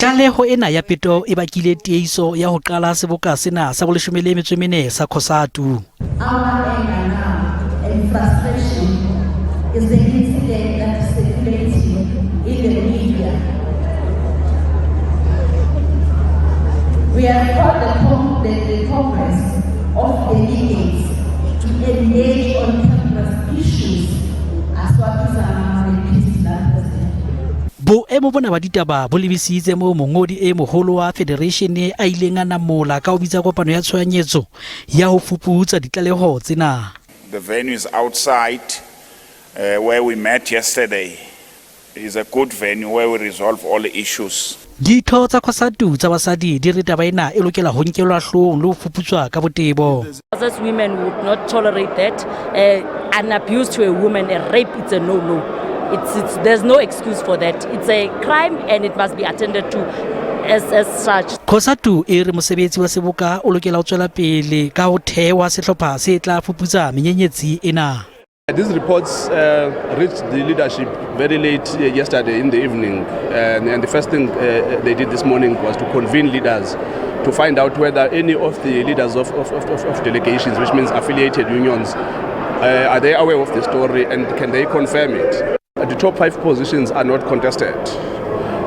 Tlaleho ena ya peto e bakile tiehiso ya ho qala seboka sena sa boleshome le metso e mene sa COSATU. Our anger now and frustration is the incident that is circulating in the media. We have called the Congress of Delegates to engage on campus issues as what is Boemo bona ba ditaba bo lebisitse moo mongodi e moholo wa federation a ileng a namola ka ho bitsa kopano ya tshohanyetso ya ho fuputsa ditlaleho tsena. The venue is outside where we met yesterday. Is a good venue where we resolve all the issues. Ditho tsa COSATU tsa basadi di re taba ena e lokela ho nkelwa hloohong le ho fuputswa ka botebo. As women would not tolerate that. An abuse to a woman, a rape, it's a no-no. There's no excuse for that. It's a crime and it must be attended to as such. COSATU e re mosebetsi wa seboka o lokela ho tswela pele ka ho thehwa sehlopha se tla fuputsa menyenyetsi ena. These reports reached the leadership very late yesterday in the evening, and the first thing they did this morning was to convene leaders to find out whether any of the leaders of delegations, which means affiliated unions, are they aware of the story and can they confirm it? The top 5 positions are not contested.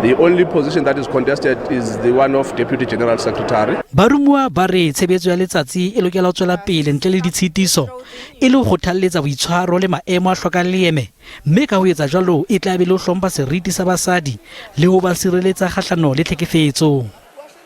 The only position that is contested is the one of Deputy General Secretary. Barumuwa ba re tshebetso ya letsatsi e lokela ho tswela pele ntle le ditshitiso e le ho kgothalletsa boitshwaro le maemo a hlokang leeme, mme ka ho etsa jwalo e tla be le ho hlompha seriti sa basadi le ho ba sireletsa kgahlano le tlhekefetso.